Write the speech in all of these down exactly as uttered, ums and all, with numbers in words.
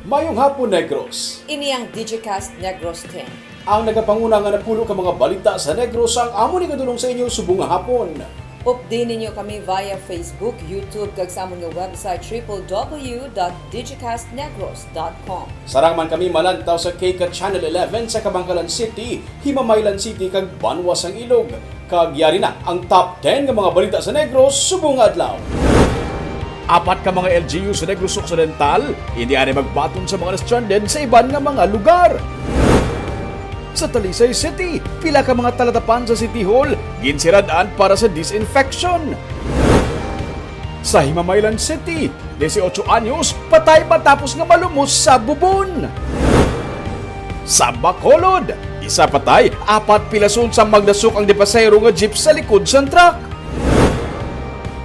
Mayong hapon, Negros. Ini ang Digicast Negros ten. Ang nagapanguna nga napulo ka mga balita sa Negros ang amo ni kadulong sa inyo subong nga hapon. Updi ninyo kami via Facebook, YouTube, kag sa amon nga website, triple W dot digicast negros dot com. Sarang man kami malantaw sa K CAT Channel eleven sa Kabankalan City, Himamaylan City, kag Banwa sang Ilog. Kag yari na ang top ten nga mga balita sa Negros subong nga adlaw. Apat ka mga L G U sa Negros Occidental, indi anay magbaton sa mga na-stranded sa iban nga mga lugar. Sa Talisay City, pila ka mga talatapan sa City Hall ginsirad-an para sa disinfection. Sa Himamaylan City, dieciocho anyos patay matapos nga malumos sa bubon. Sa Bacolod, isa patay, apat pilason sa magdasok ang dipasahero nga jeep sa likod sang truck.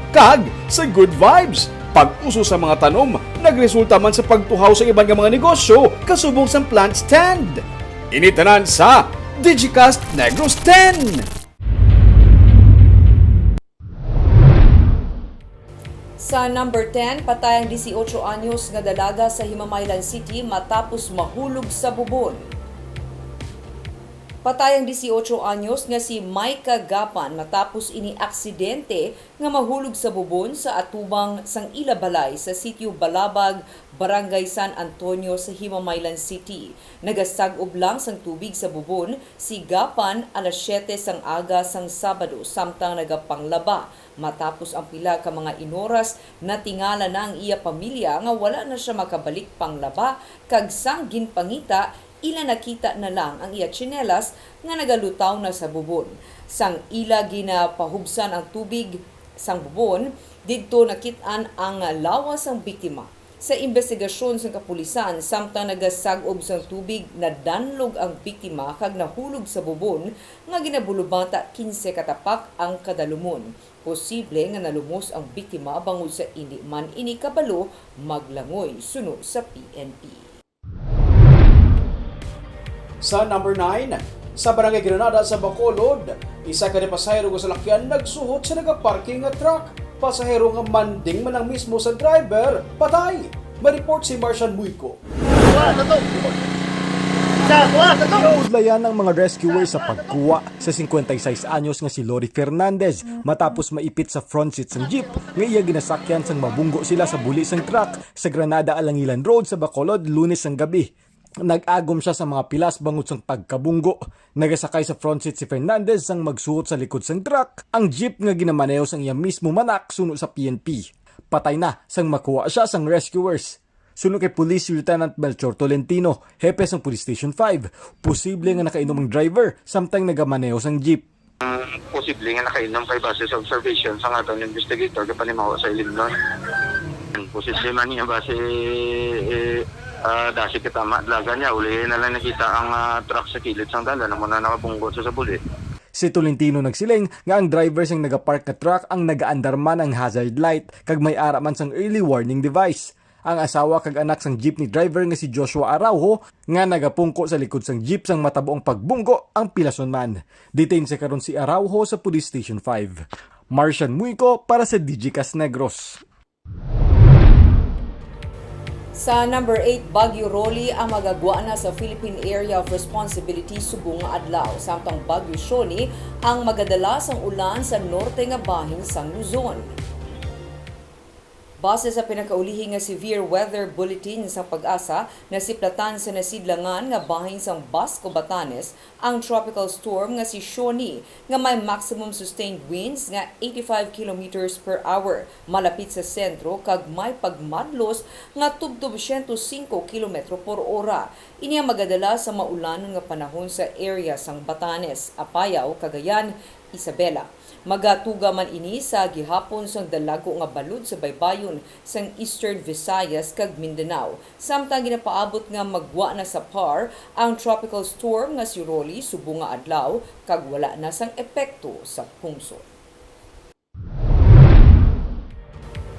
Kag sa Good Vibes, pag-uso sa mga tanom nagresulta man sa pagtuhaw sa iban nga mga negosyo kasubong sang plant stand. Ini tanan sa Digicast Negros ten. Sa number ten, patay ang dieciocho anyos nga dalaga sa Himamaylan City matapos mahulog sa bubon. Patay ang dieciocho anyos nga si Micah Gapan matapos ini aksidente nga mahulog sa bubon sa atubang sang ila balay sa sitio Balabag, Barangay San Antonio sa Himamaylan City. Nagasag-ob lang sang tubig sa bubon si Gapan alas siyete sang aga sang Sabado samtang nagapanglaba. Matapos ang pila ka mga inoras, natingala na ang iya pamilya nga wala na sia makabalik panglaba, kag sang ginpangita, ila nakita na lang ang iya tsinelas nga nagalutaw na sa bubon. Sang ila ginapahubsan ang tubig sang bubon, didto nakit-an ang lawas sang biktima. Sa imbestigasyon sang kapulisan, samtang nagasag-ob sang tubig, nadanlog ang biktima kag nahulog sa bubon nga ginabulubata quince ka tapak ang kadalumon. Posible nga nalumos ang biktima bangod sa indi man ini kabalo maglangoy, suno sa P N P. Sa number nine, sa Barangay Granada sa Bacolod, isa ka pasahero nga salakyan nagsuhot sa nagaparking nga truck. Pasahero nga manding man ang mismo sa driver, patay. May report si Marcian Muyco. Kuha na to! Isa, kuha na to! Naudlayan ang mga rescuer sa pagkuha sa singkwenta y seis anyos nga si Lori Fernandez matapos maipit sa front seat sang jeep nga iya ginasakyan sang mabunggo sila sa buli sang truck sa Granada Alangilan Road sa Bacolod, Lunes sang gabi. Nag-agom sia sa mga pilas bangod sang pagkabunggo. Nagasakay sa front seat si Fernandez sang magsuot sa likod sang truck ang jeep nga ginamaneho sang iya mismo manak, suno sa P N P. Patay na sang makuha sia sang rescuers. Suno kay Police Lieutenant Melchor Tolentino, hepe sang Police Station five, posible nga nakainom ang driver samtang nagamaneho sang jeep. Ang posible nga nakainom kay base sa observation sang aton investigator kay panimaho sa ilimnon. Posible man niya base, eh, ah, dasi ka tama, dalaga niya, uli na lang nakita ang, ah, truck sa kilid sang dalan, amo na nakabunggo sa, sa buli. Si Tolentino nagsiling nga ang driver sang nagapark nga truck ang nagaandar man ang hazard light kag may ara man sang early warning device. Ang asawa kag anak sang jeepney driver nga si Joshua Araujo nga nagapungko sa likod sang jeep sang matabo ang pagbunggo ang pilason man. Detain sa karon si Araujo sa Police Station five. Marcian Muyco para sa Digicast Negros. Sa number eight, Bagyo Rolly ang magagwa na sa Philippine Area of Responsibility subong nga adlaw, samtang Bagyo Shoni ang magadala sang ulan sa norte nga bahin sang Luzon. Base sa pinakaulihi nga severe weather bulletin sa PAGASA, nasiplatan sa nasidlangan nga bahin sang Basco, Batanes ang tropical storm nga si Shoni, nga may maximum sustained winds nga eighty-five kilometers per hour malapit sa sentro kag may pagmadlos nga tubtob siyento singko kilometro por ora. Ini ang magadala sa maulanon nga panahon sa area sang Batanes, Apayao, Cagayan, Isabela. Magatuga man ini sa gihapon sang dalago nga balod sa baybayon sang Eastern Visayas kag Mindanao, samtang ginapaabot nga magwa na sa par ang tropical storm nga si Rolly subong nga adlaw kag wala na sang epekto sa pungsod.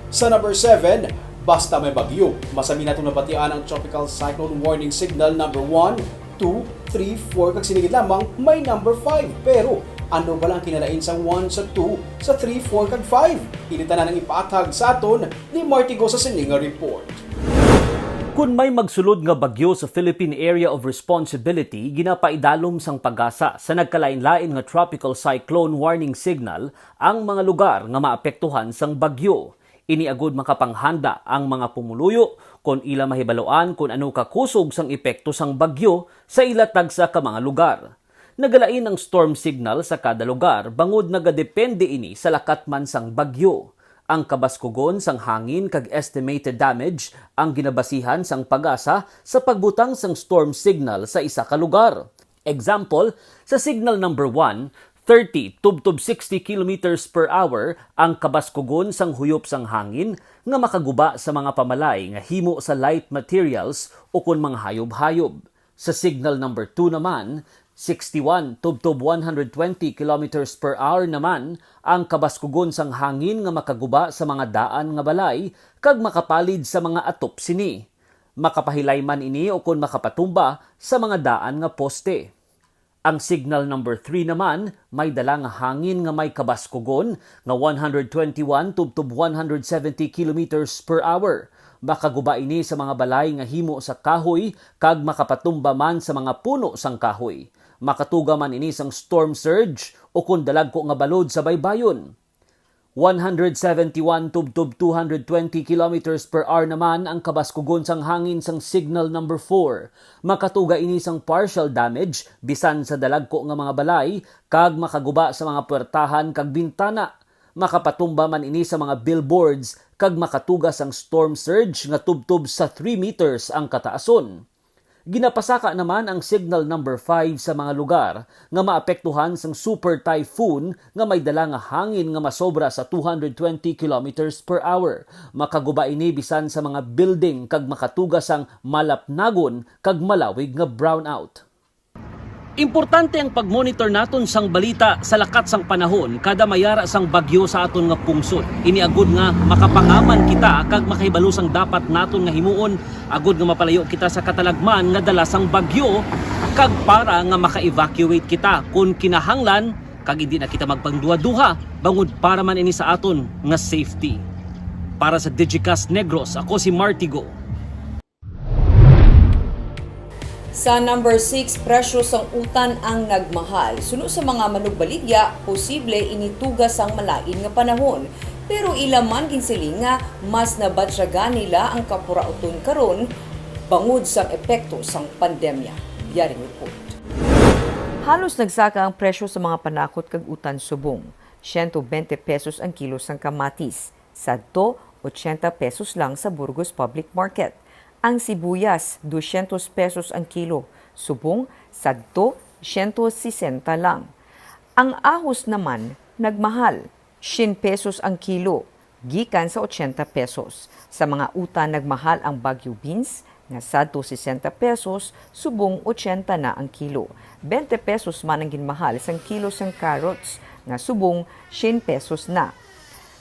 Sa number seven, basta may bagyo, masami naton mabatian ang Tropical Cyclone Warning Signal number one, two, three, four, kag sini gid lamang may number five. Pero ano bala ang kinalain sa one, sa two, sa three, four, kag five? Ini tanan ang ipaathag sa aton ni Marty Go sa sini nga report. Kun may magsulod nga bagyo sa Philippine Area of Responsibility, ginapaidalom sang PAGASA sa nagkalain-lain nga tropical cyclone warning signal ang mga lugar nga maapektuhan sang bagyo. Ini agud makapanghanda ang mga pumuluyo kon ila mahibaluan kon ano ka kusog sang epekto sang bagyo sa ila tagsa ka mga lugar. Nagalain ang storm signal sa kada lugar bangod nagadepende ini sa lakat man sang bagyo. Ang kabaskugon sang hangin kag estimated damage ang ginabasihan sang PAGASA sa pagbutang sang storm signal sa isa ka lugar. Example, sa signal number one, thirty tubtob sixty kilometers per hour ang kabaskugon sang huyop sang hangin nga makaguba sa mga pamalay nga himo sa light materials ukon mga hayop-hayop. Sa signal number two naman, sixty-one tubtob one hundred twenty kilometers per hour naman ang kabaskugon sang hangin nga makaguba sa mga daan nga balay kag makapalid sa mga atop sini. Makapahilay man ini ukon makapatumba sa mga daan nga poste. Ang signal number three naman may dala nga hangin nga may kabaskugon nga one hundred twenty-one tubtob one hundred seventy kilometers per hour. Makaguba ini sa mga balay nga himo sa kahoy kag makapatumba man sa mga puno sang kahoy. Makatuga man ini sang storm surge ukon dalagku nga balod sa baybayon. One hundred seventy-one tubtob two hundred twenty kilometers per hour naman ang kabaskugon sang hangin sang signal number four. Makatuga ini sang partial damage bisan sa dalagku nga mga balay kag makaguba sa mga puwertahan kag bintana. Makapatumba man ini sa mga billboards kag makatuga sang storm surge nga tubtob sa three meters ang kataason. Ginapasaka naman ang signal number five sa mga lugar nga maapektuhan sang super typhoon nga may dala nga hangin nga masobra sa two hundred twenty kilometers per hour. Makaguba ini bisan sa mga building kag makatuga sang malapnagon kag malawig nga brownout. Importante ang pagmonitor naton sang balita sa lakat sang panahon kada mayara sang bagyo sa aton nga pungsod. Ini agud nga makapangaman kita kag makahibalo sang dapat naton nga himuon agud nga mapalayo kita sa katalagman nga dala sang bagyo, kag para nga maka-evacuate kita kon kinahanglan, kag indi na kita magpangduha-duha, bangod para man ini sa aton nga safety. Para sa Digicast Negros, ako si Martigo. Sa number six, presyo sang utan ang nagmahal. Suno sa mga manugbaligya, posible ini tuga sang malain nga panahon. Pero ila man ginsiling nga mas nabatyagan nila ang kapurauton karon bangod sang epekto sang pandemya. Yari report. Halos nagsaka ang presyo sa mga panakot kag utan subong. Siyento bente pesos ang kilo sang kamatis, sadto ochenta pesos lang sa Burgos Public Market. Ang sibuyas, dosyentos pesos ang kilo, subong sadto siyento sesenta lang. Ang ahos naman nagmahal. Syen pesos ang kilo, gikan sa ochenta pesos. Sa mga utan, nagmahal ang Baguio beans, nga sadto sesenta pesos, subong ochenta na ang kilo. Bente pesos man ang ginmahal sang kilo sang carrots, nga subong syen pesos na.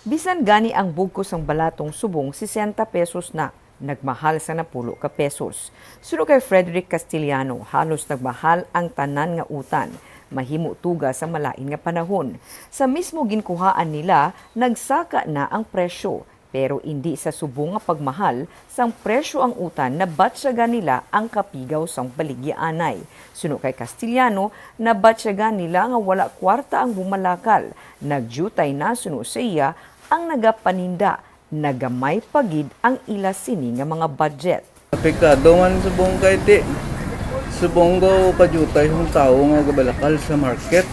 Bisan gani ang bugkos sang balatong, subong sesenta pesos na. Nagmahal sa napulo ka pesos. Suno kay Frederick Castellano, halos nagmahal ang tanan nga utan. Mahimo tuga sa malain nga panahon. Sa mismo ginkuhaan nila, nagsaka na ang presyo. Pero indi sa subong nga pagmahal sang presyo ang utan, nabatyagan nila ang kapigaw sang baligyaanay. Suno kay Castellano, nabatyagan nila nga wala kwarta ang bumalakal. Nagyutay na, suno sa iya, ang nagapaninda. Nagamay pa gid ang ila sini nga mga budget. Apektado man subong kay ti, subong daw kadyutay ang tawo nga gabalakal sa market.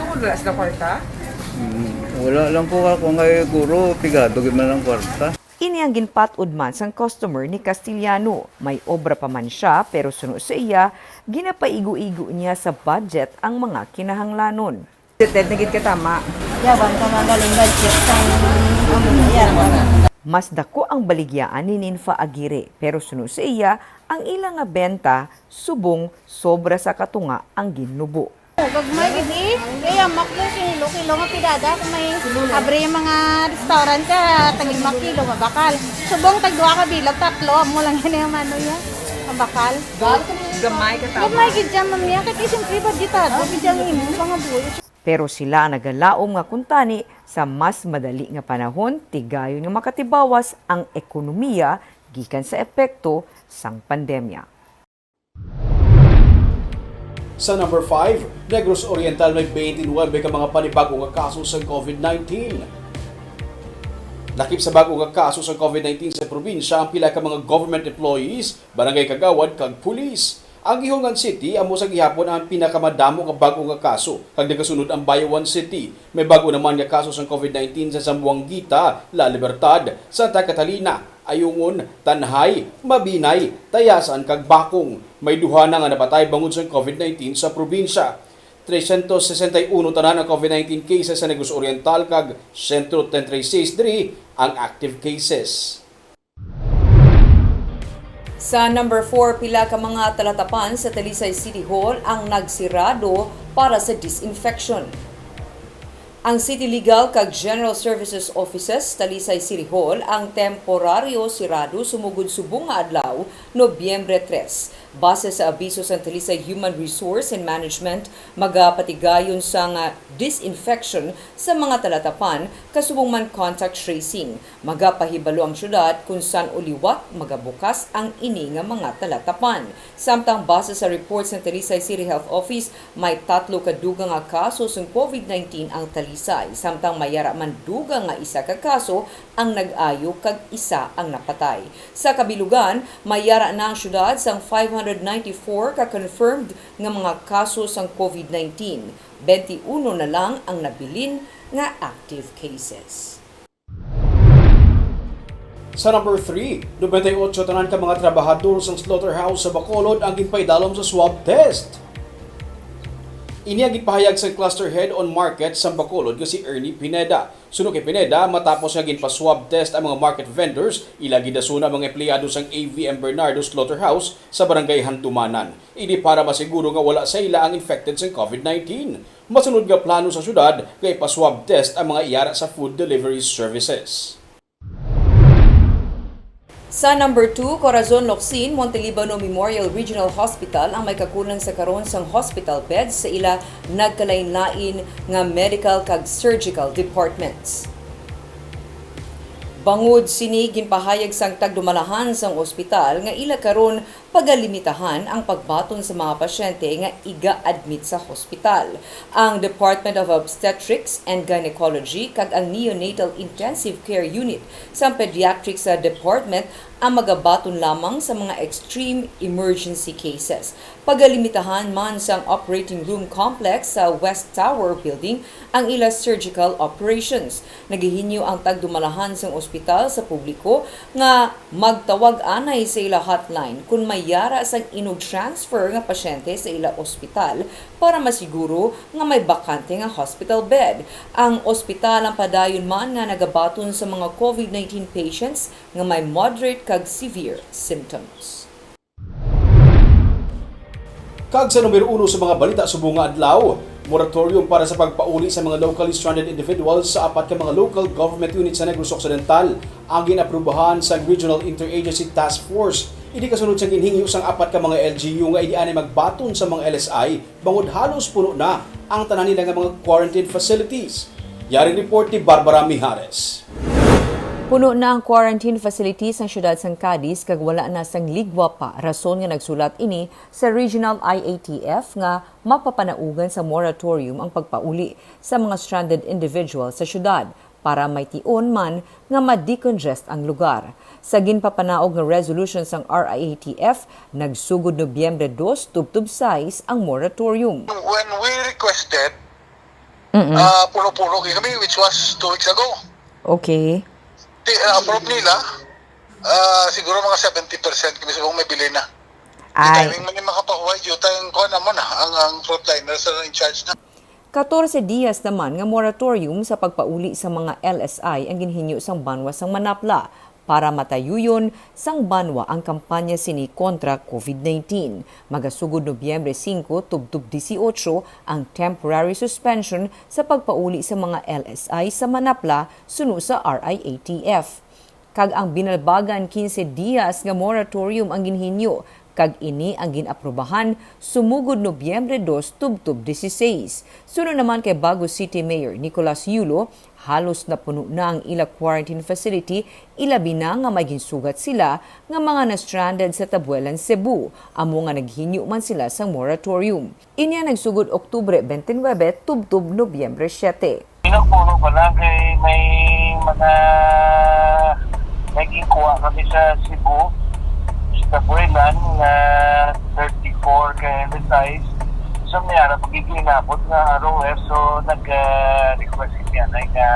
Tungod wala sila kwarta? Hmm, wala lang ko ako nga guro, pigado gid man ang kwarta. Ini ang ginpat-od man sang customer ni Castellano. May obra pa man sia, pero suno sa iya, ginapaigo-igo niya sa budget ang mga kinahanglanon. Ted, nagit ka tama. Yawan ka nga galing budget sang amo na yan. Mas dako ang baligyaan ni Ninfa Aguirre, pero suno sa iya, ang ila nga benta subong sobra sa katunga ang ginnubo. Gagmay gid eh. Kaya maklo kilo, kilo nga pidada kung may abri yung mga restaurant ka, tag lima kilo, mabakal. Subong tag duha ka bilog, tatlo, amo lang yan yung ano yan. Mabakal. Gamay ka tama. Gagmay gid dyan, ma'am, yan. Kaya siyempre, budgetado gid dyan yung mga buhay. Pero sila nagalaom nga kuntani sa mas madali nga panahon, tigayon nga makatibawas ang ekonomiya gikan sa epekto sang pandemya. Sa number five, Negros Oriental may twenty-nine ka mga panibag-o nga kaso sang COVID nineteen. Lakip sa bag-o nga kaso sang COVID nineteen sa probinsya ang pila ka mga government employees, barangay kagawad, kag pulis. Ang Guihulngan City amo sa gihapon ang pinakamadamo nga bag-o nga kaso, kag nagasunod ang Bayawan City. May bag-o naman nga kaso sang COVID nineteen sa Zamboanguita, La Libertad, Santa Catalina, Ayungon, Tanjay, Mabinay, Tayasan, kag Bacong. May duha na nga napatay bangod sang COVID nineteen sa probinsya. Trescientos sesenta y uno tanan ang COVID nineteen cases sa Negros Oriental, kag siyento treinta y seis diri ang active cases. Sa number four, pila ka mga talatapan sa Talisay City Hall ang nagsirado para sa disinfection. Ang City Legal kag General Services Offices, Talisay City Hall, ang temporaryo sirado sumugod subong nga adlaw, Nobyembre tres. Base sa abiso sang Talisay Human Resource and Management, magapatigayon sang disinfection sa mga talatapan, kasubong man contact tracing. Magapahibalo ang syudad kon san-o liwat magabukas ang ini nga mga talatapan. Samtang base sa report sang Talisay City Health Office, may tatlo ka dugang nga kaso sang COVID nineteen ang Talisay, samtang may yara man dugang nga isa ka kaso ang nag-ayo kag isa ang napatay. Sa kabilugan, may yara na ang syudad sang five hundred ninety-four ka confirmed nga mga kaso sang COVID nineteen. Twenty-uno na lang ang nabilin nga active cases. Sa number three, nobenta y otso tanan ka mga trabahador sang slaughterhouse sa Bacolod ang ginpaidalom sa swab test. Ini ang ginpahayag sang cluster head on market sa Bacolod nga si Ernie Pineda. Suno kay Pineda, matapos nga ginpa-swab test ang mga market vendors, ila gindasuna ang mga empleyado sang A V M Bernardo Slaughterhouse sa Barangay Handumanan. Ini para masiguro nga wala sa ila ang infected sang COVID nineteen. Masunod nga plano sa syudad nga ipa-swab test ang mga iyara sa food delivery services. Sa number two, Corazon Locsin, Montelibano Memorial Regional Hospital ang may kakulang sa karon sang hospital beds sa ila nagkalain-lain nga medical kag surgical departments. Bangod sini, ginpahayag sang tagdumalahan sang ospital nga ila karon pagalimitahan ang pagbaton sa mga pasyente nga iga-admit sa hospital. Ang Department of Obstetrics and Gynecology kag ang Neonatal Intensive Care Unit sang Pediatrics sa department ang magabaton lamang sa mga extreme emergency cases. Pagalimitahan man sang operating room complex sa West Tower Building ang ila surgical operations. Nagahinyo ang tagdumalahan sang ospital sa publiko nga magtawag anay sa ila hotline kon may yara sang inog-transfer nga pasyente sa ila ospital para masiguro nga may bakante nga hospital bed. Ang ospital ang padayon man nga nagabaton sa mga COVID nineteen patients nga may moderate kag severe symptoms. Kag sa numero uno sa mga balita subong nga adlaw, moratorium para sa pagpauli sa mga locally stranded individuals sa apat ka mga local government unit sa Negros Occidental ang gin-aprubahan sa Regional Interagency Task Force. Ini kasunod sa ginhingyo sang apat ka mga L G U nga indi anay magbaton sa mga L S I bangod halos puno na ang tanan nila nga mga quarantine facilities. Yaring report ni Barbara Mijares. Puno na ang quarantine facilities sa siyudad sang Cadiz kag wala na sang ligwa pa, rason nga nagsulat ini sa Regional I A T F nga mapapanaugan sa moratorium ang pagpauli sa mga stranded individuals sa siyudad para may tion man nga ma-decongest ang lugar. Sa ginpapanaog nga resolution sang R I A T F, nagsugod Nobyembre dos tubtob sais ang moratorium. When we requested, Mm-mm. ah, pulo-pulo kay kami, which was two weeks ago. Okay. Ti, ah, approve nila, ah, siguro mga seventy percent kami subong may bili na. Ay. Timing man yung makapahuway, due time, kuha naman na, ang, ang frontliners na in charge na. Katorse diyas naman nga moratorium sa pagpauli sa mga L S I ang ginhinyo sang banwa sang Manapla para matayuyon sang banwa ang kampanya sini kontra COVID nineteen. Magasugod Nobyembre singko tubtob dieciocho ang temporary suspension sa pagpauli sa mga L S I sa Manapla suno sa R I A T F. Kag ang binalbagan quince dias nga moratorium ang ginhinyo Kag ini ang gin-aprubahan sumugod Nobyembre dos tubtob dieciséis. Suno naman kay Bago City Mayor Nicolas Yulo, halos napuno na ang ila quarantine facility, ilabi na nga may ginsugat sila nga mga na-stranded sa Tabuelan, Cebu, amo nga naghinyo man sila sang moratorium. Inya nagsugod Oktubre twenty-nine tubtob Nobyembre siete. Pinagpuno pa lang kay may mga naging kuha kami sa Cebu, sa Tabuelan, nga thirty-four ka M S Is. So, may ara pagiging inabot nga R O F, so nag-request kami anay nga,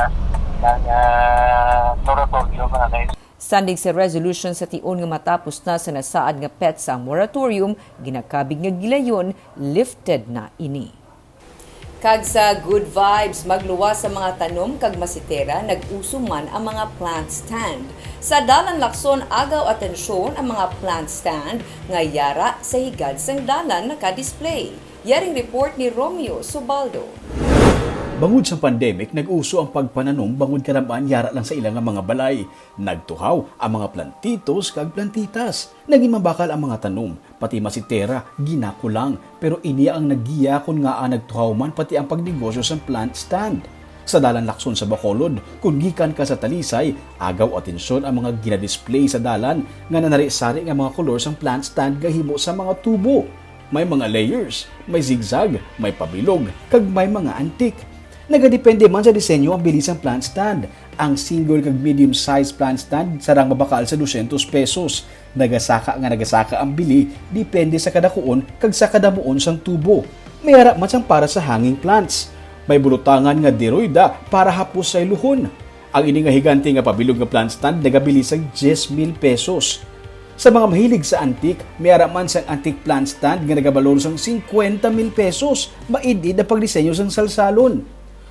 nga, ah, moratorium anay. Sandig sa resolution sa tion nga matapos na sa nasaad nga petsa ang moratorium, ginakabig nga gilayon, lifted na ini. Kag sa Good Vibes, magluwas sa mga tanom kag masitera, nag-uso man ang mga plant stand. Sa Dalan Lacson, agaw atensyon ang mga plant stand nga yara sa higad sang dalan naka-display. Yaring report ni Romeo Subaldo. Bangod sa pandemic, nag-uso ang pagpananom bangod karaman yara lang sa ila nga mga balay. Nagtuhaw ang mga plantitos kag plantitas. Nagin mabakal ang mga tanom, pati masitera, ginakulang. Pero ini ang naggiya kon ngaa nagtuhaw man pati ang pagnegosyo sang plant stand. Sa Dalan Lacson sa Bacolod, kon gikan ka sa Talisay, agaw atensyon ang mga ginadisplay sa dalan nga nanari-sari nga mga kolor sang plant stand nga himo sa mga tubo. May mga layers, may zigzag, may pabilog, kag may mga antique. Nagadepende man sa disenyo ang bili sang plant stand. Ang single kag medium size plant stand sarang mabakal sa dosyentos pesos. Nagasaka nga nagasaka ang bili, depende sa kadakuon kag sa kadamuon sang tubo. May ara man sang para sa hanging plants. May bulutangan nga diroida para hapos sa iluhon. Ang ini nga higante nga pabilog nga plant stand nagabili sang diyes mil pesos. Sa mga mahilig sa antique, may ara man sang antique plant stand nga nagabalor sang singkwenta mil pesos. Maid-id ang pagdisenyo sang salsalon.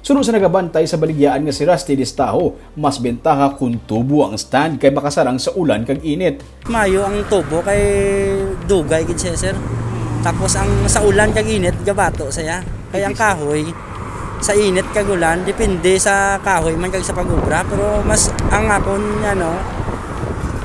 Suno sa nagabantay sa baligyaan nga si Rusty Destajo, mas bentaha kon tubo ang stand kay makasarang sa ulan kag init. Mayo ang tubo kay dugay gid siya, sir. Tapos ang sa ulan kag init, gabato siya. Kay ang kahoy, sa init kag ulan, depende sa kahoy man kag sa pag-obra. Pero mas ang akon, ano,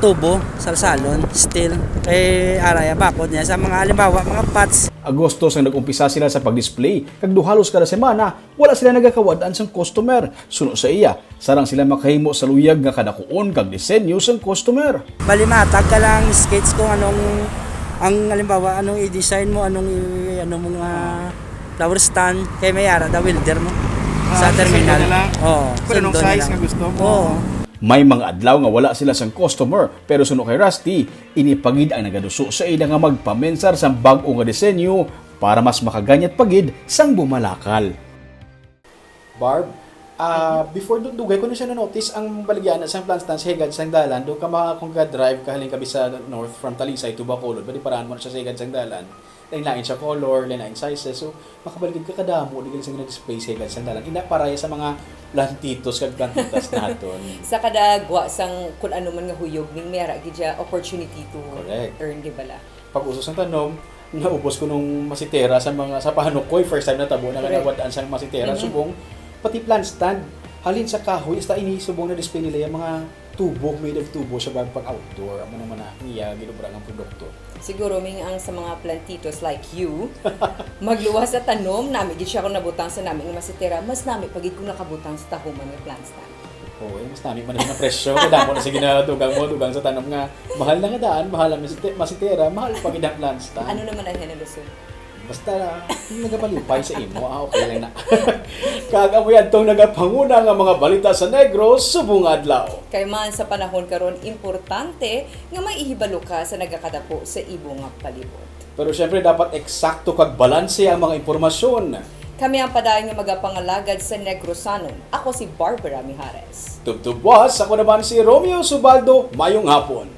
tubo, salsalon, steel. Kay araya bakod niya sa mga, halimbawa, mga pots. Agosto sang nag-umpisa sila sa pag-display, kag daw halos kada semana, wala sila nagakawad-an sang customer. Suno sa iya, sarang sila makahimo sa luyag nga kadakuon kag disenyo sang customer. Bali, matag ka lang sketch kung anong, ang halimbawa, anong i-design mo, anong i-, ano mo nga flower stand, kay may ara da welder mo sa Ah, terminal. Sendo na lang? Oo, Pero anong sendo na size lang. Nga gusto mo? Oo. May mga adlaw nga wala sila sang customer, pero suno kay Rusty, ini pa gid ang nagaduso sa ila nga magpamensar sang bag-o nga disenyo para mas makaganyat pa gid sang bumalakal. Barb, ah, before dun, dugay ko na siya na-notice ang baligya na sang plant stand sa higad sang dalan. Doon ka mga, kung ka-drive ka, halin ka sa north from Talisay to Bacolod, bali parahan mo na siya sa higad sang dalan. Lain-lain siya color, lain-lain sizes. So, makabaligid ka kadamo, di gali sa display sa higad sang dalan. Ina, paraya sa mga plantitos kag plantitas naton. Sa kada gwa sang kun ano man nga huyog, ning may ara gid siya opportunity to Correct. Earn, di bala? Pag-uso sang tanom, naubos ko nung masitera sa mga, sa panukoy, first time natabo na nga Correct. Nawad-an sang masitera, Mhm. Subong, pati plant stand, halin sa kahoy, hasta ini subong na-display nila yung mga tubo, made of tubo siya ba pag outdoor. Amo naman na iya ginobra nga produkto. Siguro, Ming, ang sa mga plantitos like you, magluwas sa tanom, nami gid siya kung nabutang sa nami nga masitera, mas nami pa gid kung nakabutang sa tahuman nga plant stand. Oo, eh, mas nami man na presyo. Kaya damo na sige na dugang mo, dugang sa tanom nga. Mahal na nga daan, mahal ang masite-, masitera, mahal pa gid ang plant stand. Ano naman ang hinalusyon? Basta, nagamalipay sa imo, ah, okay lang na. Kag amo yan tong nagapanguna nga mga balita sa Negros subong adlaw. Kay man sa panahon karon, importante nga may ihibalo ka sa nagakadapo sa imo nga palibot. Pero syempre, dapat eksakto kag balanse ang mga impormasyon. Kami ang padayon nga magapangalagad sa Negrosanon. Ako si Barbara Mijares. Tubtub buwas, ako naman si Romeo Subaldo. Mayong hapon.